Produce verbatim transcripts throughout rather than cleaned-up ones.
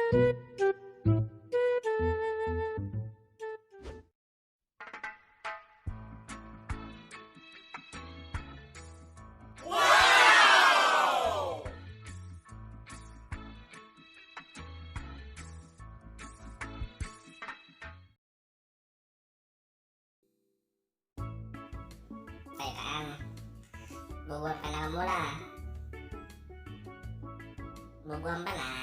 Taytaan. Bubuan pa lang mula. Bubuan pa lang.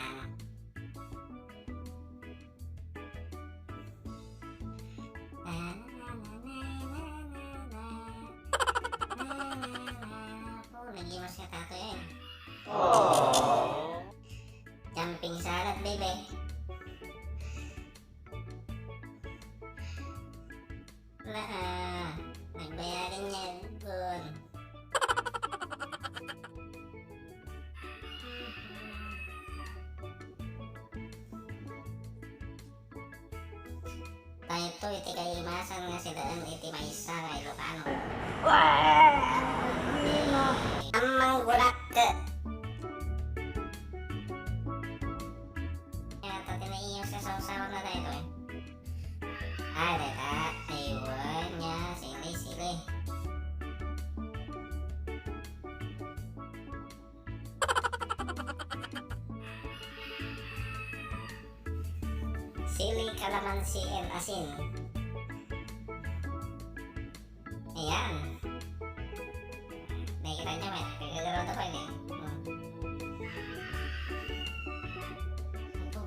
Oh, nag-iwas nga tato yan. Jumping salad, baby. Naa, nagbayaran yan, Bon. Daytoy ti kaimasan nga sidaan iti maysa nga Ilocano. Ammang gulak. Kaya ta tinaiyos nga sawsaw na daytoy. Ay, dayta, aywan nga sili-sili. Sili, kalamansi, and asin. Ayan. Nakikita niyo, may pagkagalaw na pa yun eh. Hmm. Ito.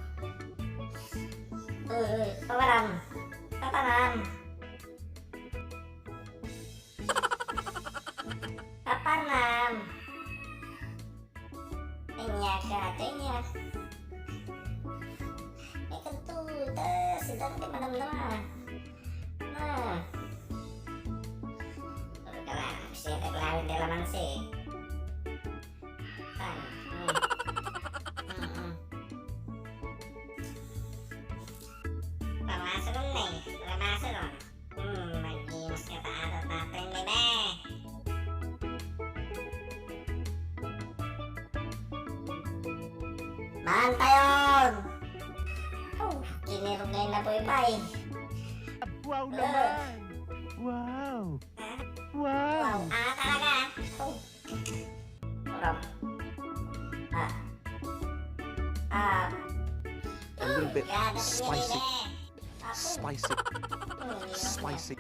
Uy, uy, papanam. Papanam. Papanam. Inya ka, ato inya. May kanto, ta, si Dante, madam na. Na. Pero ka lang, siya, taglawin di laman si. Tan. Hmm. Hmm, hmm. Pamaso nun na eh. Pamaso nun. Hmm, mag-iwas ka pa ata tatay, bebe. Mantayon! Oh, kinirog ngayon na po yung bay. Wow naman! Wow! Ha? Wow! Wow! Ah, talaga? Oh. Ram. Ah. Ah. A little bit spicy. Spicy. Spicy.